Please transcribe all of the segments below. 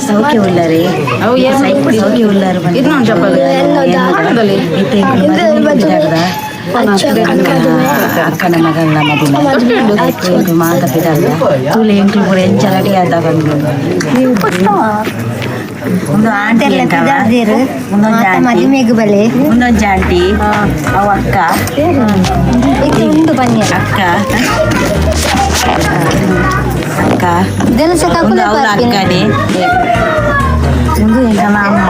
ಸೌಖ್ಯ ಉಳ್ಳಾರಿ ಸೌಖ್ಯ ಉಳ್ಳಾರು. ಅಕ್ಕನ ಮಗಳ ಮದಿಮೆ ಎಂಕುಲು ಮಾತ ಪಿದಾರ್ದ ತೂಲೆ ಎಂಕುಲು ಪೂರ ಎಂಚ ರೆಡಿ ಆದ ಬಂದು ಒಂದು ಆಂಟಿ ಎಂಕವ ಒಂದೊಂದು ಆಂಟಿ. ಮದಿಮೆಗ್ ಬಲೆ. ಒಂದೊಂದು ಆಂಟಿ ಅವ ಅಕ್ಕ. ಇದು ಉಂಡು ಬನ್ನಿ. ಅಕ್ಕ ಅಕ್ಕ. ಇದೆಲ್ಲ ಒಂದು ಅವಳ ಅಕ್ಕನೇ ಒಂದು ಎಂಕನ ಅಮ್ಮ.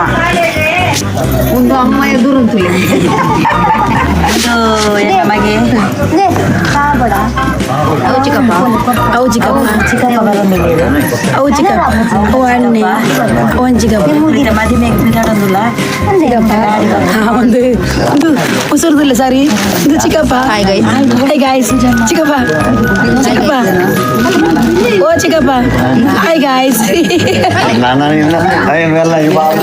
ಒಂದು ಅಮ್ಮ ಎದುರುಂತುಲೆ. ಒಂದು ಎಂಕ ಮಗೆ. ಅವು ಚಿಕ್ಕಪ್ಪ, ಅವು ಚಿಕ್ಕಪ್ಪ. ಚಿಕ್ಕಪ್ಪ ಬರೋದಿಲ್ಲ. ಅವು ಚಿಕ್ಕಪ್ಪ, ಅವು ಅಣ್ಣೆ, ಅವನ್ ಚಿಕ್ಕಪ್ಪ. ಮದಿಮೆಗೆ ಪಿದಾಡೊಂದುಲ್ಲ. ಹಾ, ಒಂದು ಒಂದು ಉಸುರುದಿಲ್ಲ ಸಾರಿ. ಇದು ಚಿಕ್ಕಪ್ಪ. Hi guys, hi guys. ಚಿಕ್ಕಪ್ಪ, ಚಿಕ್ಕಪ್ಪ, ಓ ಚಿಕ್ಕಪ್ಪ, ಹಾಯ್ ಗಾಯ್ಸ್. ನಾನು ಇಲ್ಲ ಇವೆಲ್ಲ ಇವಾಗ.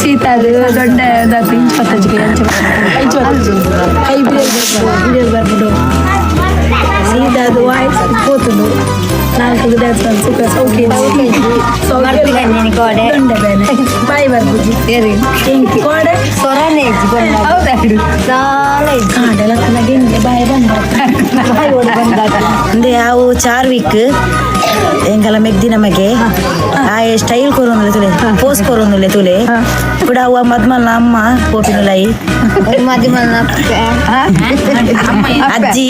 ಸೀತ ಅದು ದೊಡ್ಡ ಇಂಚ್ ಪತ್ತಜಿಗೆ ಇಂಚ್ ಪತ್ತಜಿ ಕೈ ಬಿಡಿಯಲ್ ಬರ್ಬಿಡು. ಸೀತಾ ಅದು ವಾಯ್ಸ್ ಪೋತುಂಡು ನಾಲ್ಕು ಡ್ಯಾನ್ಸ್ ಸುಖ ಸೌಖ್ಯ. ಕೋಡೆ. ದೊಂಡೆ ಬೇನೆ ಬಾಯಿ ಬರ್ಬುಜಿ ಕೋಡೆ. ಸೊರನೆ. ಹೌದಾ? ಕಾಡೆಲ್ಲ ಗೆಂಜೆ ಬಾಯಿ ಬಂದ. ಅಂದ್ರೆ ಅವು ಚಾರ್ವಿಕ್ ಎಂಕಲ ಮೆಗ್ದಿ ನಮಗೆ ಆ ಸ್ಟೈಲ್ ಕೊರೊಂದುಲ್ಲೆ ತುಲೆ, ಪೋಸ್ ಕೊರೊಂದುಲ್ಲೆ ತುಲೆ ಕೂಡ. ಅವ ಮದ್ಮಲ್ನ ಅಮ್ಮ ಪೋಪಿನುಲೈ. ಮದಿಮಲ್ನ. ಅಜ್ಜಿ.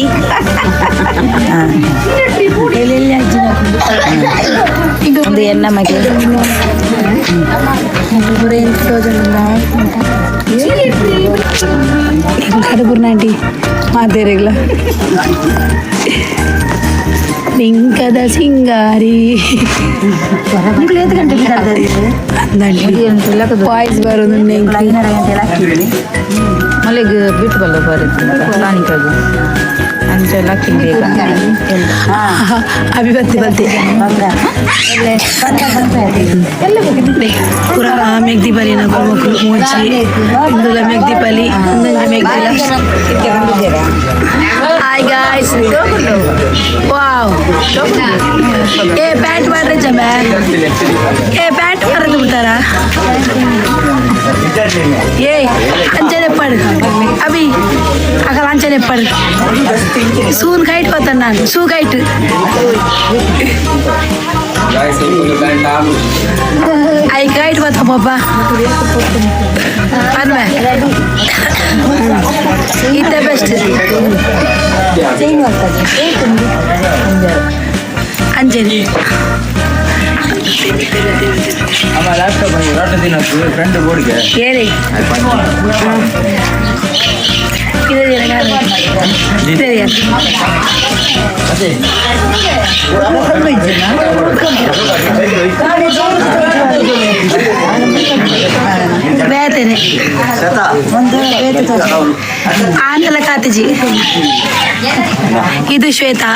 ಎಲ್ಲೆಲ್ಲಿ ಅಜ್ಜಿ. ಒಂದು ಎನ್ನ ಮಗೆ. ಕಡಪುರ್ನಾಂಟಿ ಮಾತೇರಿಗ್ಲ ಲಿಂಕದ ಸಿಂಗಾರಿ. ನಿಂಗೆ ಏತ್ ಗಂಟೆ ಬಿದ್ದಾಡ್ತದೆ? ವಾಯ್ಸ್ ಬರೋದು. 5:30 ಗಂಟೆ ಹಾಕಿದ್ದೀನಿ. ಮಲೆಗ್ ಬಿಟ್ಟು ಬಲ್ಲ ಬರುತ್ತೆ ಸಾನಿಕಾಗ ಅಂಚೆಲ್ಲ ಬೇಗ. ಅಭಿವೃದ್ಧಿ ಬಲ್ತಿ. ಬಂಗ ಪೂರ ಮೆಗ್ದಿ ಪಲಿನ ಮಕ್ಕಳು ಮೂಜಿ ಇಂದುಲ ಮೆಗ್ದಿ ಪಲಿ ಇಂದೊಂಜಿ ಮೆಗ್ದಿಲ. ಹಾಯ್ ಗಾಯ್ಸ್, ವಾವ್. ಏ ಪ್ಯಾಂಟ್ ಮಾಡ್ರೆ ಜಮ, ಏ ಪ್ಯಾಂಟ್ ಮಾರದು ಬಿಡ್ತಾರ. ಏ ಅಂಚನೆ ಪಡು ಅಭಿ, ಅಕಲ ಅಂಚನೆ ಪಡು. ಸೂನ್ ಕೈಟ್ పోతాను ನಾನು ಸೂ ಕೈಟ್. I kite పోతా ಪಾಪ ಅನ್ವೆ ಇದ್ದ ಬೆಸ್ಟ್. ಅಂಜಲಿ. ಅಮ್ಮ ಲ್ಯಾಪ್ಟಾಪ್ ರಾಟ ದಿನ ಫ್ರೆಂಡ್ ಬೋರ್ಡ್ಗೆ. ಹೇಳಿ ಇದೆ. ಬೇತೇನೆ. ಒಂದು ಬೇತೆ ತೋರ್ಸು. ಆಂದಲ ಕಾತಜಿ. ಇದು ಶ್ವೇತಾ.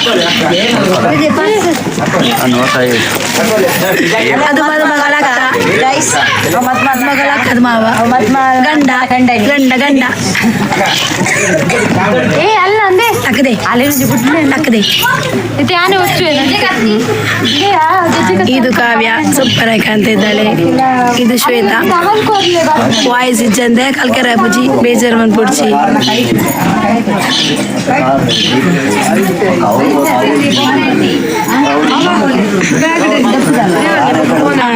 ಅದು ಮದುಮಗಳ ಅಕ್ಕ. ಗೈಸ್. ಮದುಮಗಳ ಅಕ್ಕದ ಮಾವ ಗಂಡ ಗಂಡ ಗಂಡ ಗಂಡ. ಏ ಅಲ್ಲ ಅಂದೆ. ಅಕ್ಕದೆ ಅಕ್ಕದೆ. ಇದು ಕಾವ್ಯ, ಸೂಪರ್ ಆಗಿ ಕಾಣ್ತಾ ಇದ್ದಾಳೆ. ಇದು ಶ್ವೇತಾ. ವಾಯ್ಸ್ ಇಜ್ಜಂದೆ ಕಲ್ಕೆರೆ ಬುಜಿ ಬೇಜಾರು ಬಂದ್ಬಿಡ್ಚಿ.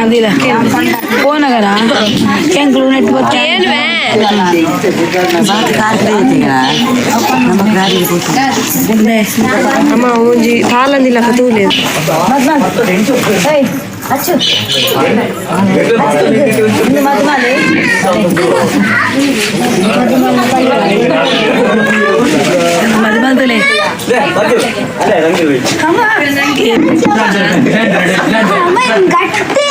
ಅದಿಲ್ಲ ಫೋನ್ ಆಗಲ್ಲ ಎಂಕ್ಲು ನೆಟ್ವರ್ಕ್. ನಮ್ಮ ಗಾಡಿಗೆ ಕೂತು. ಅಮ್ಮ ಒಂಜಿ ತಾಲಂದಿಲ್ಲ ತೂಲೆ. ಏಯ್ ಅಚ್ಚು ಇನ್ನು ಮದ್ಮಲೆ. ಮದುಮಲ್ದಲೆ. ಗಟ್ಟಿ.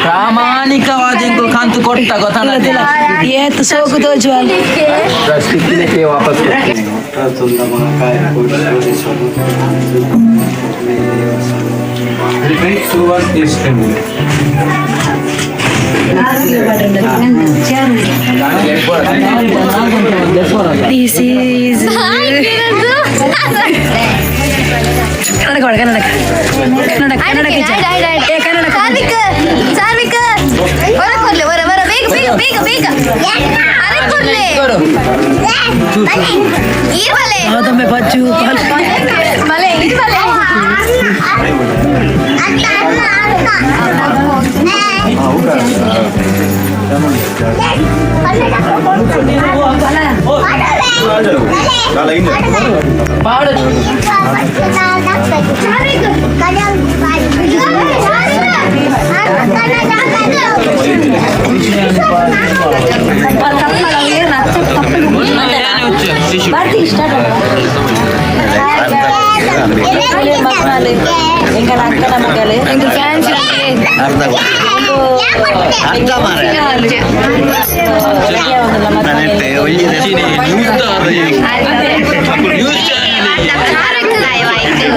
ಪ್ರಾಮಾಣಿಕವಾದ ಕಾಂತು ಕೊಟ್ಟ ಗೊತ್ತಲ್ಲ. ಏತ್ ಸೋಕು ತೋಜುವಲ್. This is Kannada ಕೊಡ, ಕನ್ನಡ, ಕನ್ನಡ, ಕನ್ನಡ. ಏ ಕನ್ನಡ. ಸಾರ್ವಿಕ್, ಸಾರ್ವಿಕ್, ಹೊರ ಕೊಡ್ಲೆ, ಹೊರ ಹೊರ, ಬೇಗ ಬೇಗ ಬೇಗ ಬೇಗ ಅರೆ ಕೊಡ್ಲೆ ಈರ್ಬಲೆ. ಹೌದಮ್ಮೆ ಬಚ್ಚು. ಮಲೆ ಈರ್ಬಲೆ. ಎಂಕಲ ಅಕ್ಕನ ಮಗಲೇ. ಫ್ಯಾನ್ಸ್.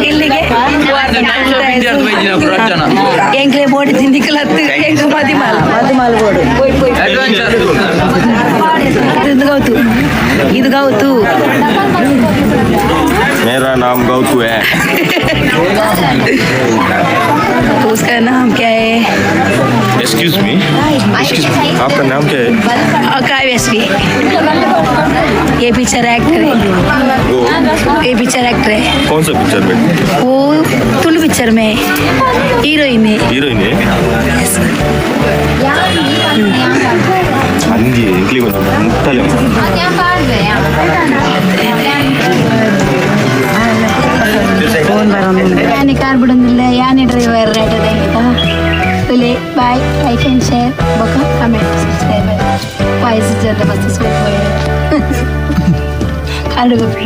ಇಲ್ಲಿಗೆ ಎಂಕ್ಲೆ ಬೋಡಿ ತಿಂದಿಕಲತ್ತು ಎಂಕ ಮದಿಮಾಲ್. ಮದುಮಾಲ್ ಬೋಡು. ಇದು ಗೌತು, ಇದು ಗೌತು. मेरा नाम गौतू है. उसका नाम क्या है? Excuse me, excuse me, आपका नाम क्या है? काव्यश्री. ये पिक्चर एक्टर है. वो ये पिक्चर एक्टर है. कौन सा पिक्चर में? वो तुलु पिक्चर में हीरोइन है. हीरोइन है. ಅಂಗಿ ಎಂಕ್ಲಿ ಮುಕ್ತಲೆ. ಫೋನ್ ಬರೋದು. ಯಾನೆ ಕಾರ್ ಬಿಡೊಂದಿಲ್ಲ, ಯಾನೆ driver. Bye, like and share ಬೊಕ comment, subscribe. Voice ಜನ ಮಸ್ತ್ ಸ್ವಲ್ಪ ಕಾರ್ಡ್.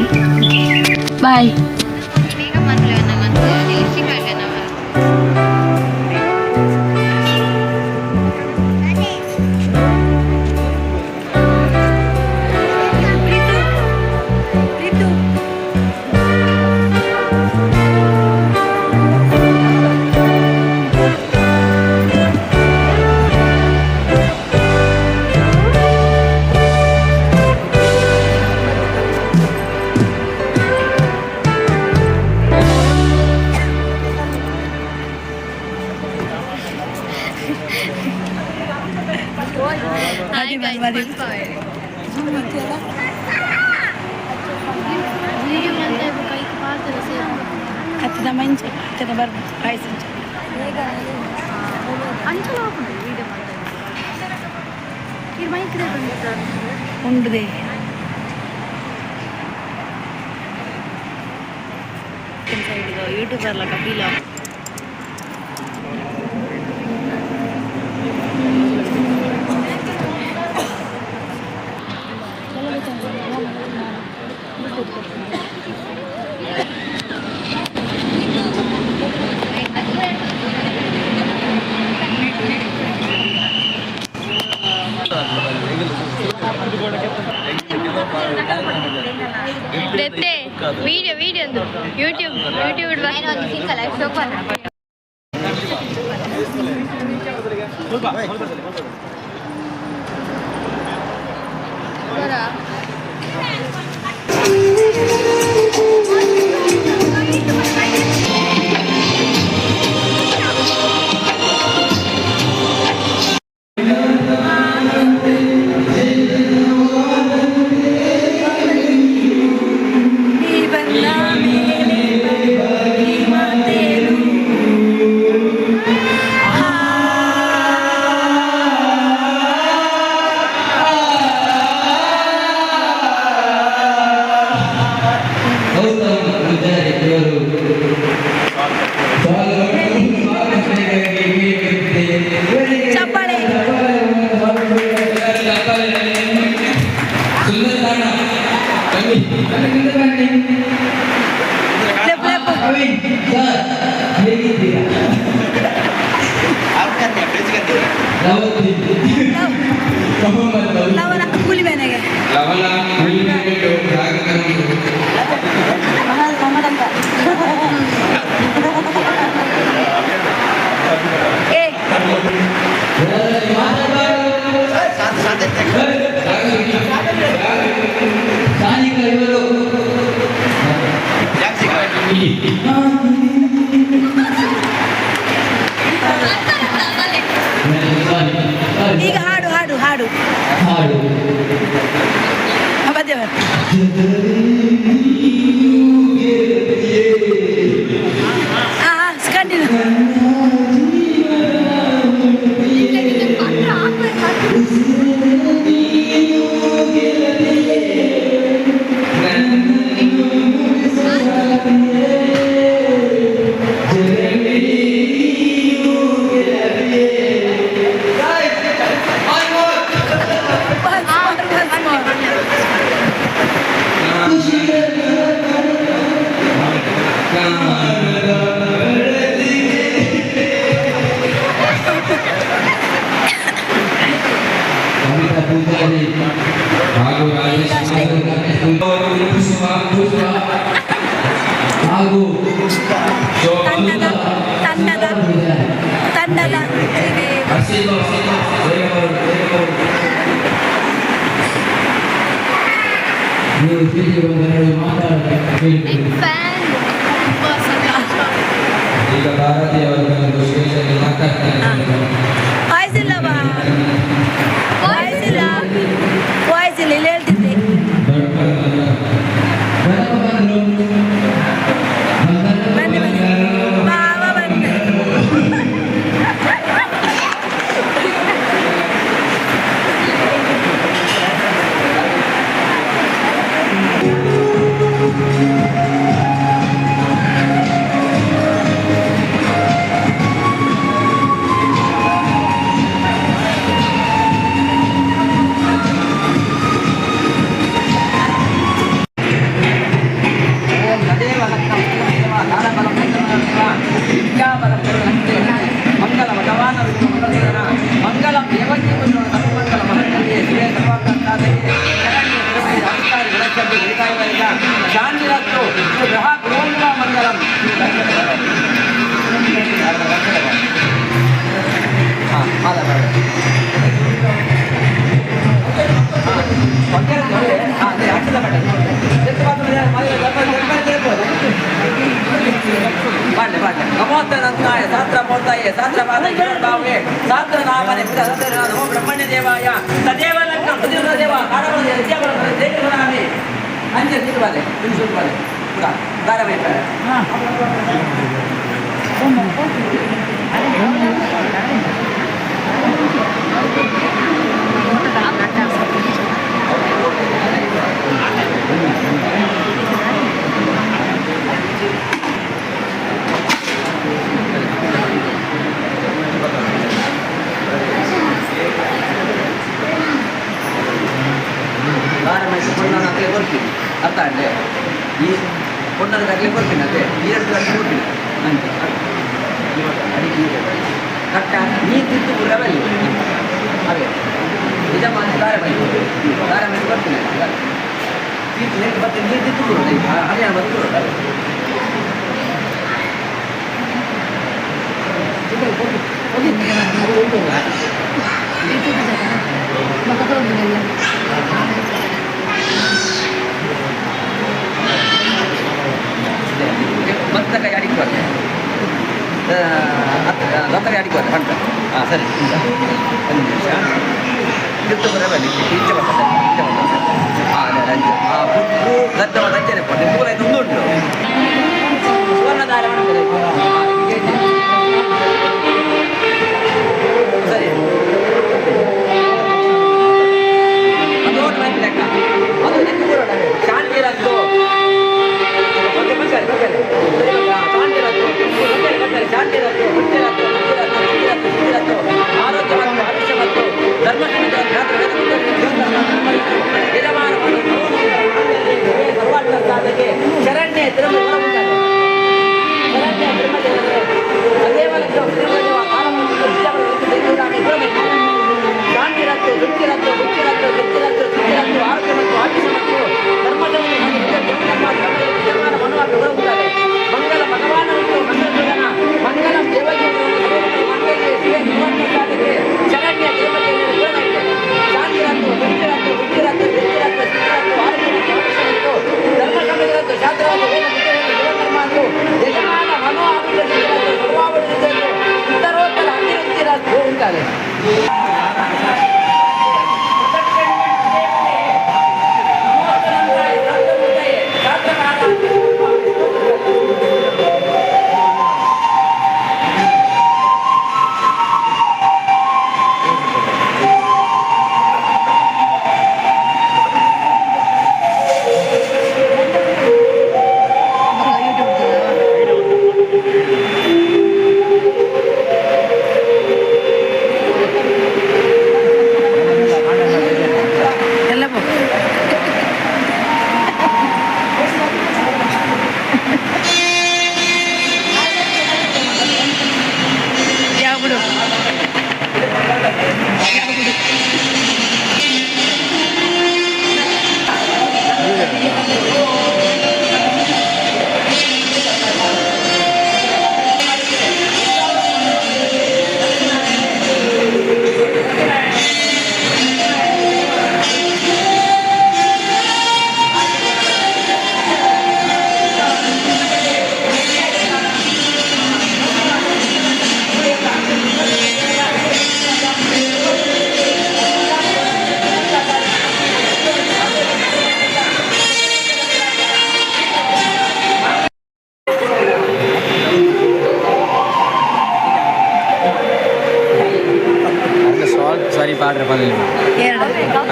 ಬಾಯ್. ಹತ್ತದ ಮಂಚ ಹತ್ತದ ಬರ್ಬೋದು ಪಾಯಸ. ಉಂಡುದೆ. ಯೂಟ್ಯೂಬರ್ ಕಪಿಲ. Video video ಒಂದು ಯೂಟ್ಯೂಬ್ ಯೂಟ್ಯೂಬ್. ಗೌತಮ್ ಪೂಜಾರಿ ಇವರು. ಚಪ್ಪಾಳೆ. ಸುಂದರ ಬನ್ನಿ, ಬನ್ನಿ. ಲೆಪ್ ಲೆಪ್. ಸರ್, ಹೇಗಿದ್ದೀರಾ? ಲವನ ಕೂಲಿ ಬೇನೆಗೆ. ಲವಣ ಕೂಲಿ. ಏ. ಈಗ ಹಾಡು ಹಾಡು ಹಾಡು ಹಾಡು. ಪದ್ಯ. ಹಾ ಹಾ, continue. Once more. Kavita Poojary ಹಾಗೂ ರಾಜೇಶ್ ಪುಷ್ಪ ಪುಷ್ಪ ಹಾಗೂ ತಂಡದ ತಂಡದ ತಂಡದ ಹರ್ಷಿತಾ ದೇವರು. ನೀವು ತಿರುಗಿ ಒಂದೆರಡು ಮಾತಾಡಬೇಕು. ಫ್ಯಾನ್. ಈಗ ಭಾರತೀಯವರು ಬಂದು ಸ್ಟೇಜಲ್ಲಿ ಮಾತಾಡ್ತಾರೆ. ವಾಯ್ಸ್ ಇಲ್ಲ ಬಾ, ವಾಯ್ಸ್ ಇಲ್ಲ, ವಾಯ್ಸ್ ಇಲ್ಲ. ಇಲ್ಲಿ ಹೇಳ್ತಿದ್ದೆ. ಬಂದ್ರು. ಬನ್ನಿ ಬನ್ನಿ, ಬಾವ ಬಂದೆ. ಓಂ ತದೇವ ಲಗ್ನಂ ದೇವ ದಾನಬಲಂ ವಿದ್ಯಾಬಲಂ ಮಂಗಲ ಭಗವಾನ ವಿಷ್ಣು ಮಂಗಲ ಮಂಗಲಂ ದೇವಕಿ ಪುತ್ರ ಸರ್ವಮಂಗಲ ಮಹಂಗಲ್ಯೆ ಶಿವೆ ಸರ್ವಾರ್ಥಸಾಧಕೆ ಶರಣ್ಯೆ ತ್ರ್ಯಂಬಕೆ ನಮಸ್ಕಾರಿ ವಿರಕ್ಷಂತಿ ದೀರ್ಘಾಯುವೈಕ ಶಾಂತಿರಸ್ತು ಶ್ರೀ ಗ್ರಹ ಗೃಹೋನ್ಮ ಮಂಗಲಂ. ಹಾಂ, ಮಾತಾಡ. ಹಾಂ, ಅದೇ ಅಕ್ಷದ ಬಾಡ್ಲೆ ಬಾಡ್ಲೆ. ನಮೋತ್ತನಂತಾಯ ಸಹಸ್ರ ಮೂರ್ತಾಯ ಸಹಸ್ರ ಭಾವೆ ಸಹಸ್ರ ನಾಮನೆ ಸಹಸ್ರ ನಮೋ ಬ್ರಹ್ಮಣ್ಯ ದೇವಾಯ ತದೇವ ಲಗ್ನ ಪ್ರತಿಯೋಗ ದೇವ ಕಾಡಬಲ ವಿದ್ಯಾಬಲ ದೇವನಾಮಿ ಅಂಜೆ ತಿರುವಾಲೆ ತಿರುವಾಲೆ ಪುರ ದಾರವೇತಾರೆ. ದಾರ ಮೈಸು ಪೊಣ್ಣನ ಅಕ್ಲೆ ಕೊರ್ಪಿನಿ, ಅರ್ಥ ಅಂಡೆ? ಈ ಪೊಣ್ಣನ ಅಕ್ಲೆ ಕೊರ್ಪಿನಿ, ಅದೇ ಈ ಎರಡು ಅಕ್ಲೆ ಕೊರ್ಪಿನಿ ಅಂಚೆ ಅಡಿಗೆ ಕಟ್ಟ ನೀ ತಿದ್ದು ಬುರವಲ್ಲಿ ಅವೇ ಯಜಮಾನ ದಾರ ಮೈ ದಾರ ಮೈ ಬರ್ತೀನಿ ತೀರ್ತು ಬರ್ತೀನಿ. ನೀರು ತಿದ್ದು ಬುರು ಹರಿಯಾಣ ಬಂದು ಬುರು. ಮತ್ತೆ ಅಡಿಗೆ ಬರ್ತೇನೆ, ಲೊಕ್ಕರೆ ಅಡಿಗೆ ಬರ್ತದೆ ಹೊಂಟ. ಹಾಂ, ಸರಿ, ಒಂದು ನಿಮಿಷ. ತಿರ್ತು ಬರಬಲ್ಲಿ ಇಂಚೆ ಬರ್ತದೆ, ಇಂಚೆ ಬರ್ತದೆ. ಹಾಂ, ಅದೇ ಅಂಚೆ. ಹಾಂ, ಪೂ ಗದ್ದ ಅಂಚೆನೆ ಪೋಟೆ ಪೂರ ಇದು ಉಂಟು. ಸುವರ್ಣಧಾರೆ ಮಾಡ್ತಾರೆ. ಸರಿ, ಅದು ಓಟ್ ಮಾಡಿ ಲೆಕ್ಕ ಅದು ಲೆಕ್ಕ ಬರೋಣ. ಶಾಂತಿ ರದ್ದು. ಓಕೆ, ಬರ್ತಾರೆ ಬರ್ತಾರೆ. ಸರಿ, ಶಾಂತಿ ರದ್ದು ಬರ್ತಾರೆ ಬರ್ತಾರೆ. ಶಾಂತಿ ರದ್ದು, ಮುಕ್ತಿ ರದ್ದು, ಮುಕ್ತಿ ರದ್ದು, ಮುಕ್ತಿ ರದ್ದು, ಸಿದ್ಧಿ ರದ್ದು, ಆರೋಗ್ಯ ಮತ್ತು ಆಯುಷ್ಯ ಮತ್ತು ಧರ್ಮ ವೇದ.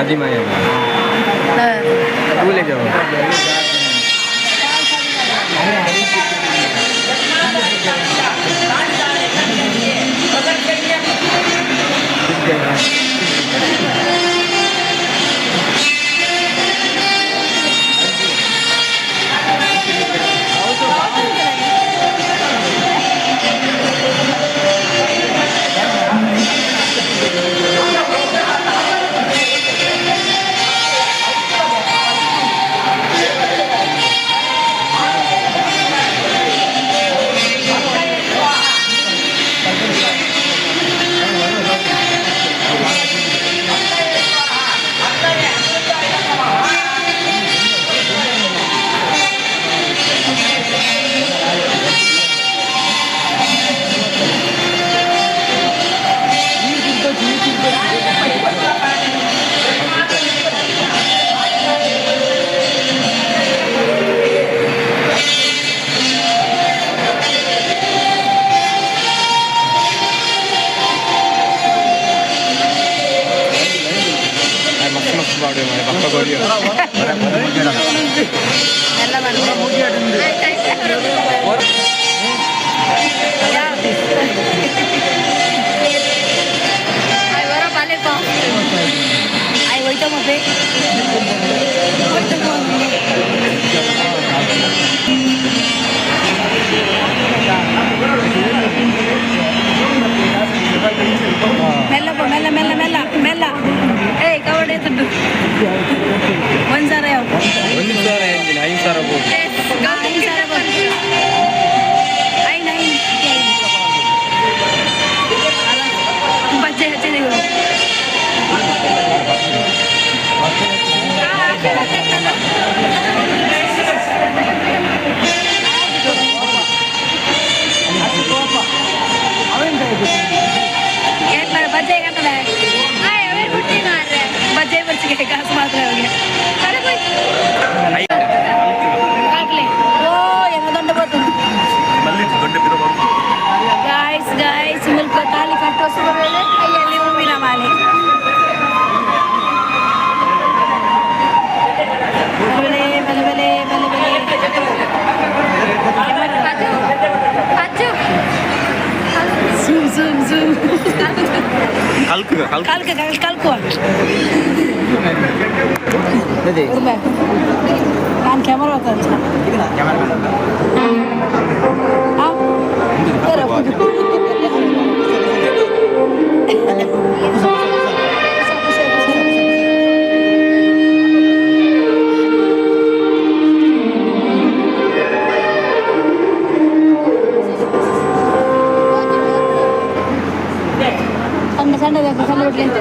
ಮದಿಮಯ ಕೂಲೆ ಜಾವ. ಮಸ್ತ್ ಮಸ್ತ್ ಬಾಡಿ ಮಾಡಿ ಪಕ್ಕ ಕೊರಿಯೋ. ಮೆಲ್ಲ ಮೆಲ್ಲ ಮೆಲ್ಲ ಮೆಲ್ಲ ಮೆಲ್ಲ. ಏಯ್, ಕವಡೆ ತುಡ್ಡು ಒಂದ್ಸಾರ ಯಾವ? 1,000 ಎಂಜಿನ 5,000 ಬೋದು. 5,000. ಐನ್ ಐನ್ ಬಜ್ಜೆ ಹಚ್ಚಿದೆ. ಏನ್ ಮಾಡ ಬಜ್ಜೆ ಕಟ್ಟದೆ? ಬಜ್ಜೆ ಬರ್ಸಿಗೆ ಕಾಸು ಮಾತ್ರ ಹೋಗಿ. ಓ, ಎಂಗ ದೊಡ್ಡ ಬೋತು. ಗಾಯ್ಸ್, ಗಾಯ್ಸ್, ಮುಲ್ಪ ತಾಲಿ ಕಟ್ಟುವ ಸುರುವೇಳೆ ಕೈಯಲ್ಲಿ ಹೂವಿನ ಮಾಲೆ. ಬೆಲೆ ಬೆಲೆ ಬೆಲೆ ಬೆಲೆ ಬೆಲೆ. Zoom, zoom, zoom. ಕಲ್ಕುಗ ಕಲ್ಕು. ಕಲ್ಕ ಕಲ್ಕುವ. ನಾನು ಕ್ಯಾಮರಾ. ಸಣ್ಣ ಸಣ್ಣ ಸಣ್ಣ ರೊಟ್ಟಿ ಅಂತ.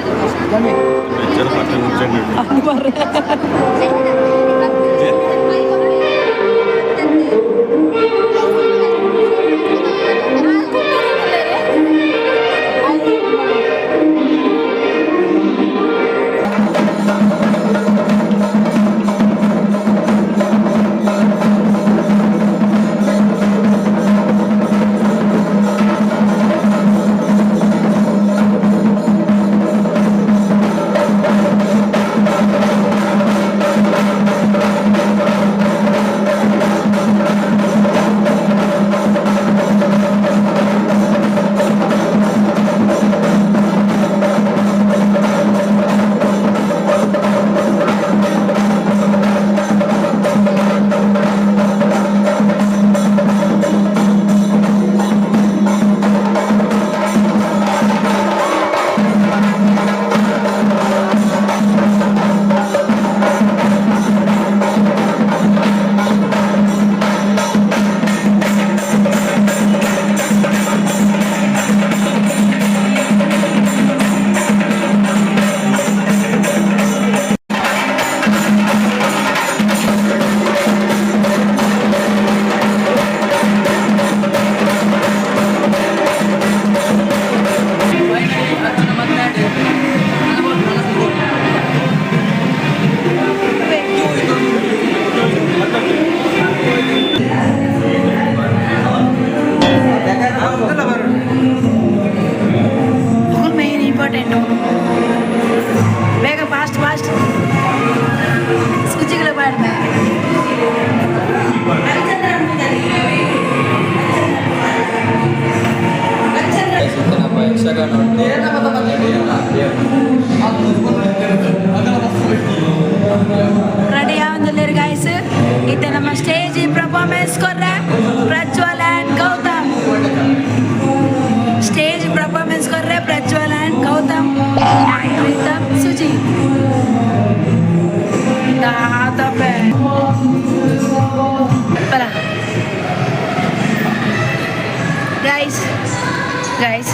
Yakshagana ಉಂಟು. ರೆಡಿ ಆವೊಂದುಲ್ಲೆರ್ ಗಾಯ್ಸ್. ಇತ್ತೆ ನಮ್ಮ ಸ್ಟೇಜ್ ಪರ್ಫಾರ್ಮೆನ್ಸ್ ಕೊರ್ರೆ Prajwal and Gautam. Stage performance ಕೊರ್ರೆ Prajwal and Gautam and Preetham Suji ದಾದಪೆ ಬರ. ಗೈಸ್, ಗೈಸ್,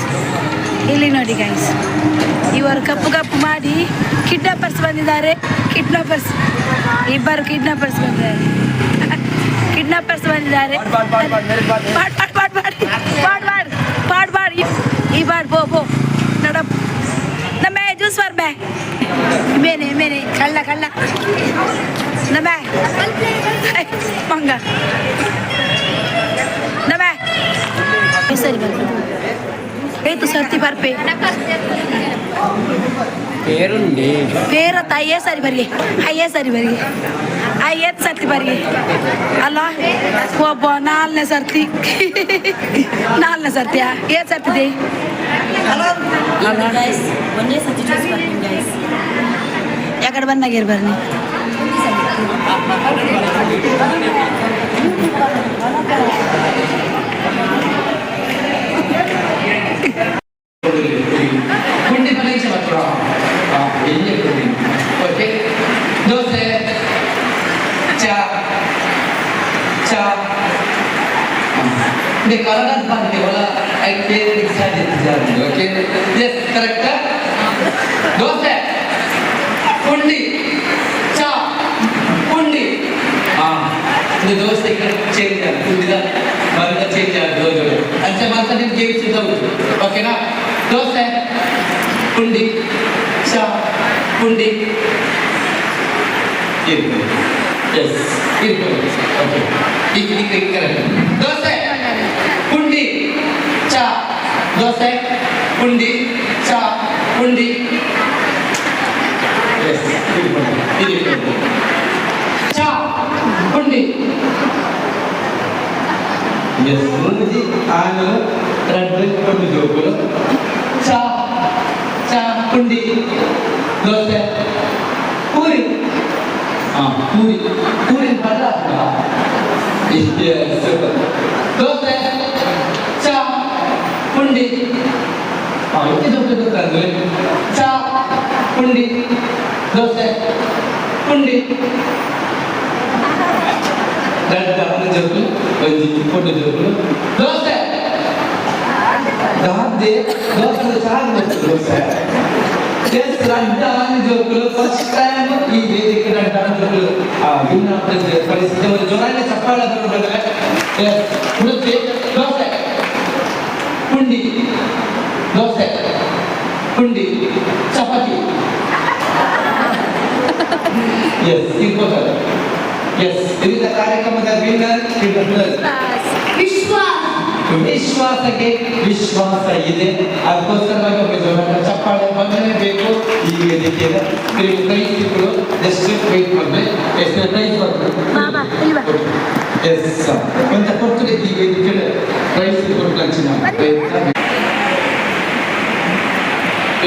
ಇಲ್ಲಿ ನೋಡಿ ಗೈಸ್, ಇವರು ಕಪ್ಪು ಕಪ್ಪು ಮಾಡಿ ಕಿಡ್ನಾಪರ್ಸ್ ಬಂದಿದ್ದಾರೆ. ಕಿಡ್ನಾಪರ್ಸ್, ಇಬ್ಬರು ಕಿಡ್ನಾಪರ್ಸ್ ಬಂದಿದ್ದಾರೆ. ಕಿಡ್ನಾಪರ್ಸ್ ಬಂದಿದ್ದಾರೆ. ಪಾಡ್ ಪಾಡ್ ಪಾಡ್ ಪಾಡ್ ಪಾಡ್ ಪಾಡ್ ಪಾಡ್ ಪಾಡ್ ಈ ಬಾಡ್ ಪೋ ಪೋ ನಡ ನಮ್ಮ ಜ್ಯೂಸ್ ಬರ್ಬೆ ಮೇನೆ ಮೇನೆ ಕಳ್ಳ ಕಳ್ಳ ನಮ್ಮ ಮಂಗ ನಮ್ಮ ಸರಿ ಬರ್ಪೆ ಏತು ಸರ್ತಿ ಬರ್ಪೆ. ಪೇರುಂಡಿ. ಪೇರತ್ತ ಅಯ್ಯೇ ಸರಿ ಬರಿಗೆ, ಅಯ್ಯೇ ಸರಿ ಬರಿಗೆ, ಅಯ್ಯೇತ್ ಸರ್ತಿ ಬರಿಗೆ ಅಲ್ಲ. ಒಬ್ಬ ನಾಲ್ನೇ ಸರ್ತಿ, ನಾಲ್ನೇ ಸರ್ತಿಯಾ? ಏತ್ ಸರ್ತಿದೆ? ಗೈಸ್, ಒಂದೇ ಸತಿ ಜ್ಯೂಸ್ ಬರ್ತೀನಿ ಗೈಸ್. ಯಾಕಡೆ ಬಂದಾಗಿರ್ ಬರ್ನಿ. ಪುಂಡಿ ಪರೀಕ್ಷೆ ಮಾತ್ರ ಎಲ್ಲಿ ಪುಂಡಿ? ಓಕೆ, ದೋಸೆ, ಚಾ, ಚಾ. 네, ಕನ್ನಡ ಬಂದೆ okay, yes, correct. Dosa, ಪುಂಡಿ, ಚಾ, ಪುಂಡಿ. ಹಾ, ಇದು ದೋಸೆ ಚೇಂಜ್ ಆಗ ಪುಂಡಿದ ಮರದ ಚೇಂಜ್ ಆಗ ದೋಸೆ ಅಂಚೆ ಮಾತ್ರ ನಿಮ್ಗೆ ಗೇಮ್ಸ್ ಉಂಟು, ಓಕೆನಾ? ದೋಸೆ, ಪುಂಡಿ, ಚಾ, ಪುಂಡಿ. ಇರ್ಬೋದು, ಎಸ್, ಇರ್ಬೋದು. ಓಕೆ, ಈಗ ಈಗ ಕರೆಕ್ಟ್. ದೋಸೆ, ಪುಂಡಿ, ಚಾ, ದೋಸೆ, ಪುಂಡಿ, ಚಾ, ಪುಂಡಿ. ಎಸ್, ಇರ್ಬೋದು, ಇರ್ಬೋದು. ಚಾ, ಪುಂಡಿ. ಎಸ್, ಒಂಜಿ ಆನು, ರಡ್ಡು ಪೊಣ್ಣು ಜೋಕುಲು. ಚಾ, ಚಾ, ಪುಂಡಿ, ದೋಸೆ, ಪೂರಿ. ಹಾ, ಪೂರಿ. ಪೂರಿ ಪದ. ಸೂಪರ್. ದೋಸೆ, ಚಾ, ಪುಂಡಿ. ಹಾ, ಇತ್ತೆ ದೋಸೆ ಗೊತ್ತಾದ್ರೆ. ಚಾ, ಪುಂಡಿ, ದೋಸೆ, ಪುಂಡಿ. ರಡ್ಡು ಆನು ಜೋಕುಲು, ಒಂಜಿ ಪೊಣ್ಣು ಜೋಕುಲು. ದೋಸೆ ದಾದೆ ದೋಸೆ, ಚಾ, ದೋಸೆ. ಎಸ್, ರಡ್ಡು ಆನು ಜೋಕುಲು. ಫಸ್ಟ್ ಟೈಮ್ ಈ ವೇದಿಕೆ ರಡ್ಡು ಆನು ಜೋಕುಲು ವಿನ್ ಆಗ್ತದೆ ಪರಿಸ್ಥಿತಿ. ಒಂದು ಜೋರಾಗಿ ಚಪ್ಪಾಳೆ ಬರಬೇಕಾದ್ರೆ. ಎಸ್, ಉಡುಪಿ. ದೋಸೆ, ಪುಂಡಿ, ದೋಸೆ, ಪುಂಡಿ, ಚಪಾತಿ. ಎಸ್, ಇರ್ಬೋದು. ಎಸ್, ವಿವಿಧ ಕಾರ್ಯಕ್ರಮದ ವಿನ್ನರ್. ವಿಶ್ವಾಸ. ವಿಶ್ವಾಸಕ್ಕೆ ವಿಶ್ವಾಸ ಇದೆ. ಅದಕ್ಕೋಸ್ಕರವಾಗಿ ಒಮ್ಮೆ ಜೋರಾದ ಚಪ್ಪಾಳೆ ಬಂದಲೇಬೇಕು ಈ ವೇದಿಕೆಯ. ಪ್ರೈಸ್ಗಳು ಜಸ್ಟ್ ವೇಟ್ ಮಾಡಿದ್ರೆ. ಎಸ್, ಪ್ರೈಸ್ ಬರ್ತದೆ. ಎಸ್, ಒಂತ ಕೊಡ್ತದೆ ಈ ವೇದಿಕೆ. ಪ್ರೈಸ್ ಕೊಟ್ಟು ಪ್ರಯತ್ನ.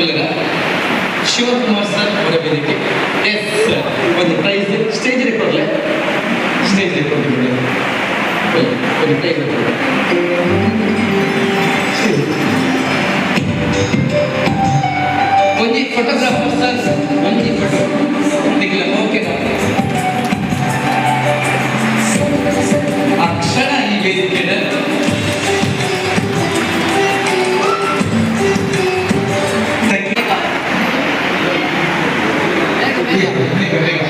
ಇಲ್ಲ, ಶಿವಕುಮಾರ್ ಸರ್ ಅವರ ವೇದಿಕೆ. ಎಸ್, ಒಂದು ಪ್ರೈಸ್ ಸ್ಟೇಜ್ ಕೊಡಲೆ, ಸ್ಟೇಜ್ ಕೊಟ್ಟಿದ್ದೀನಿ. ಒಂದು ಪ್ರೈಸ್ ಸ್ಟೇಜ್. ಒಂಜಿ ಫೋಟೋಗ್ರಾಫರ್ ಸರ್, ಒಂಜಿ ಫೋಟೋ ನಿಖಿಲ. ಓಕೆ, ಆ ಕ್ಷಣ ಈ ವೇದಿಕೆ. Thank you. ಬೇಗ ಬೇಗ ಬೇಗ.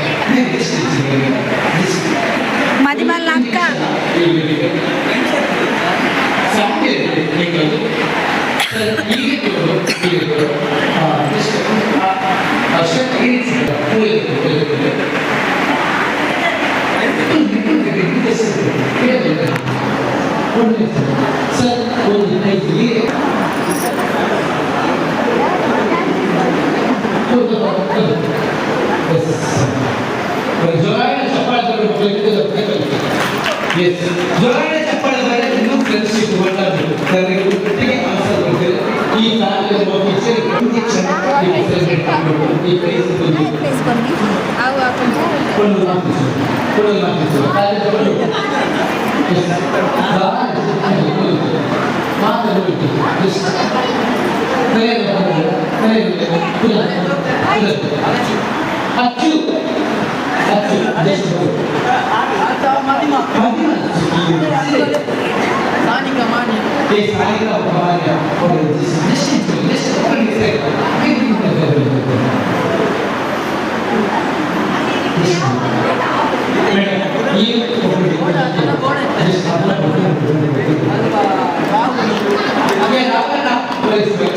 ಮದಿಮಲ್ಲ ಅಕ್ಕ. ಸರ್, ಒಂದು ಐದು. ಜೋರಾಗಿ ಚಪ್ಪಾಳೆ. ಎಸ್, ಜೋರಾಗಿ ಚಪ್ಪಾಳೆ. ಬಂದರೆ ಇನ್ನೂ ಫ್ರೆಂಡ್ಶಿಪ್ ಒಳ್ಳೆಯದು. ನನಗೆ ಒಟ್ಟಿಗೆ ಆನ್ಸರ್ ಬರ್ತೀರಿ. ಈ ಸಾಲಿನ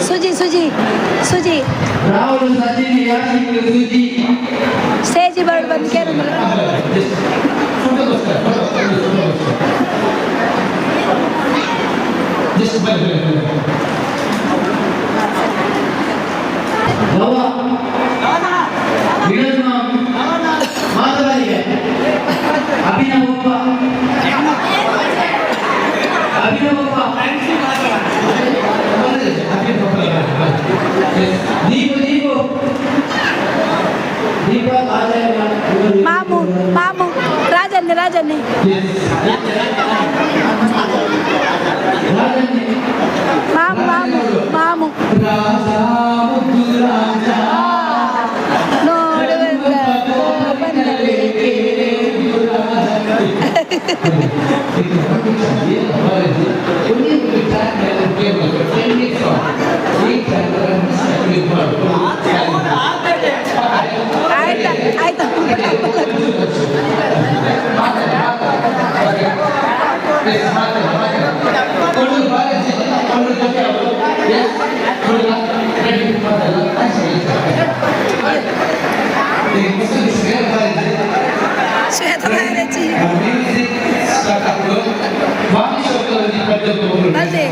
ಸುಜಿ ಸುಜಿ ಸುಜಿ ರಾಹುಲ್ ಸಚಿನ್ ಯಾಶಿಕ್ ಸುಜಿ. ಸ್ಟೇಜ್ ಬರ್ಡ್ ಬಂದು ಕೇಳಿದ್ರೆ. ಭವ ವಿನೋದ್ ಮಾಧವರಿಗೆ ಅಭಿನವಪ್ಪ ಅಭಿನವಪ್ಪ. ದೀಪು ದೀಪು ದೀಪ ಆಚಾರ್ಯ. ಮಾಮು ಮಾಮು, ರಾಜನ್ನೇ ರಾಜನ್ನೇ. ಮಾಮು ಮಾಮು ಮಾಮು. ನೋಡುವಂತ ಬಂದಲ್ಲಿ. ಆಯ್ತಾ ಆಯ್ತಾ. ಶ್ವೇತ ಮ್ಯಾರೇಜ್. ಅದೇ.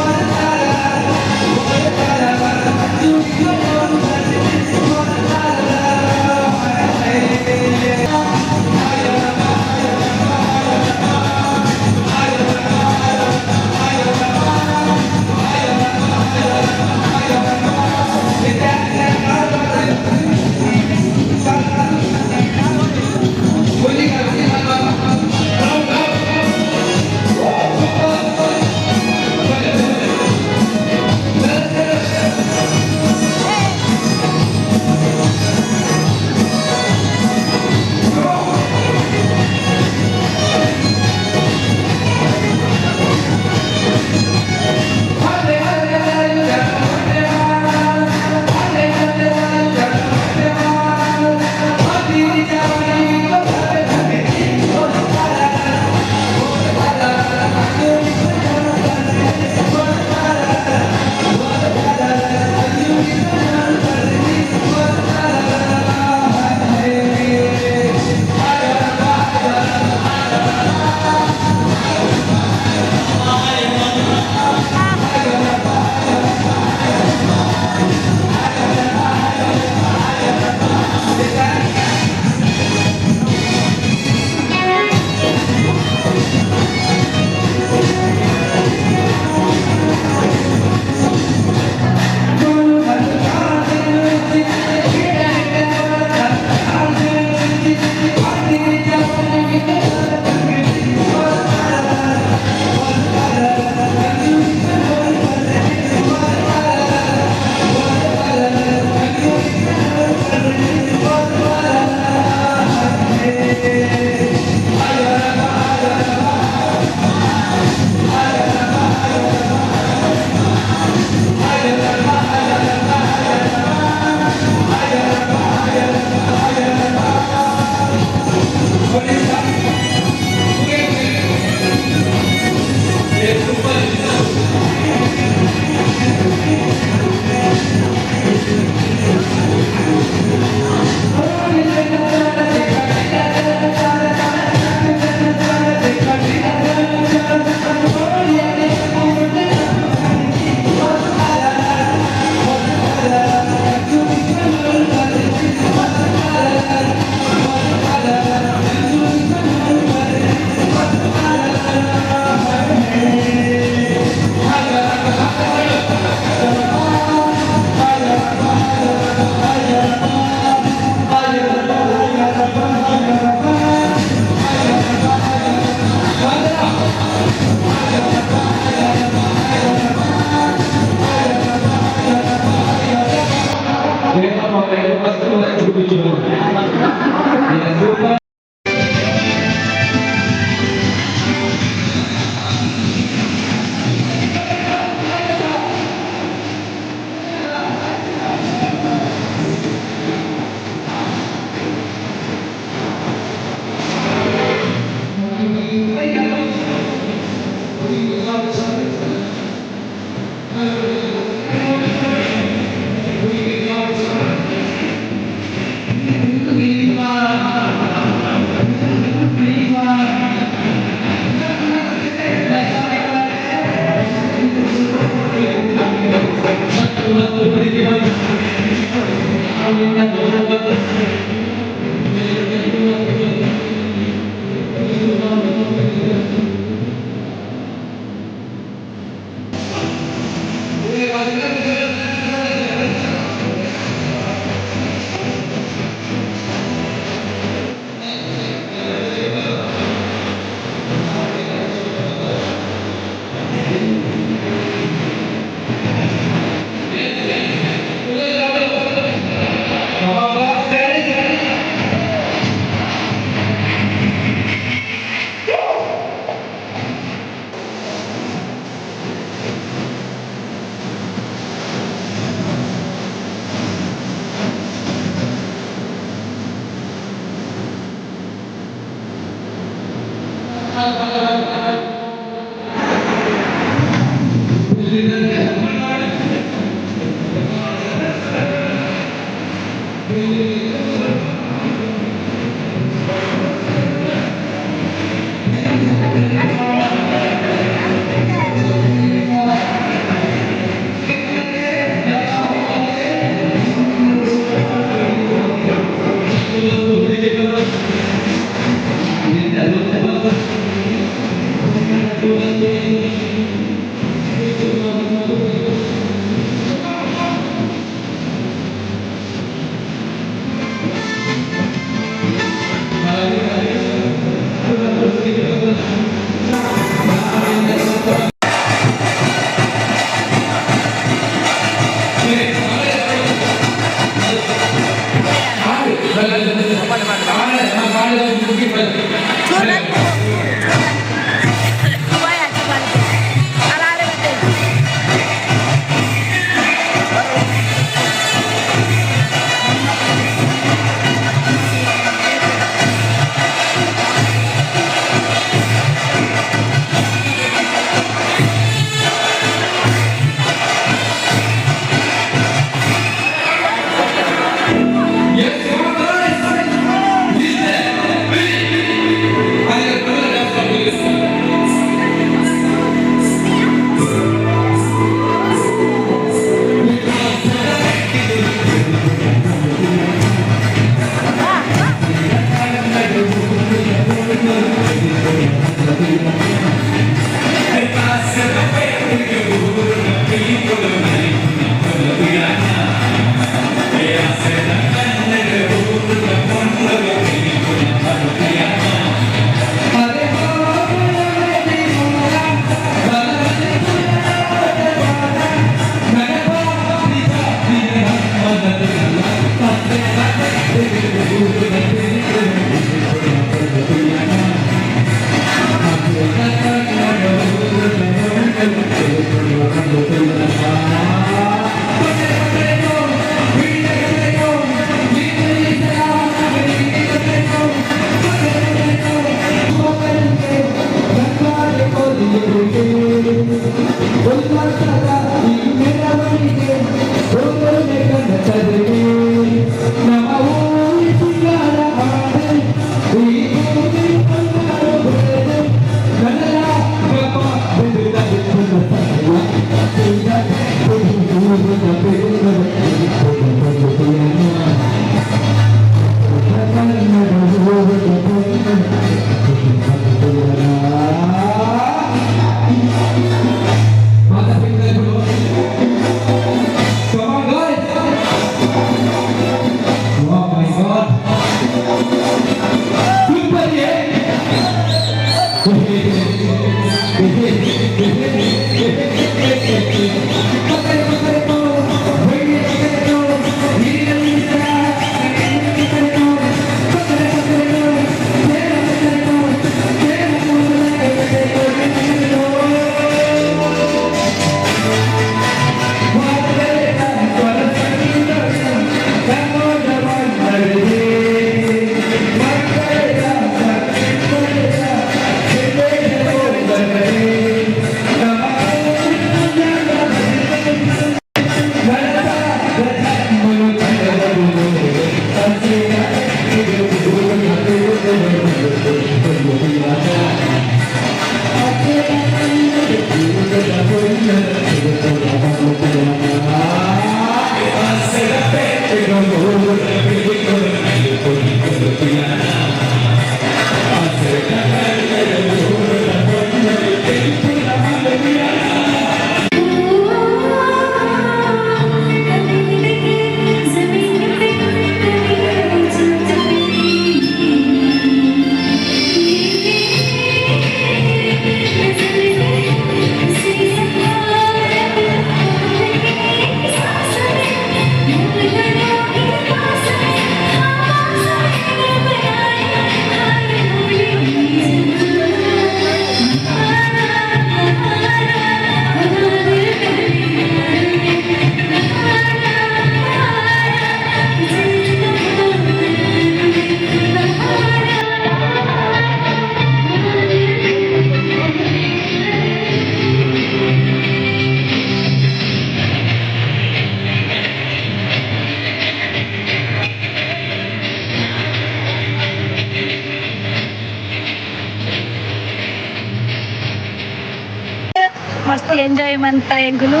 ಮಸ್ತ್ ಎಂಜಾಯ್ ಮಂತ ಎಂಕುಲು.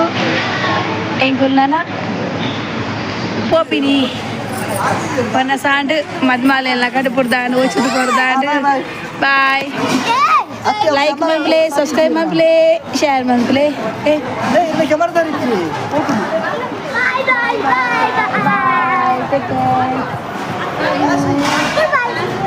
ಎಂಕುಲು ನನ ಪೋಪಿನಿ. ವನಸಾಂಡ್ ಮದ್ಮಾಲೆಲ್ಲ ಕಡುಪುಡ್ದಾಂಡ್, ಓಚಿದು ಕೊಡ್ದಾಂಡ್. ಬಾಯ್. ಲೈಕ್ ಮನ್ಪುಲೆ, ಸಬ್ಸ್ಕ್ರೈಬ್ ಮನ್ಪುಲೆ, ಶೇರ್ ಮನ್ಪುಲೆ. ಏ. Bye bye bye bye. Take care. Bye.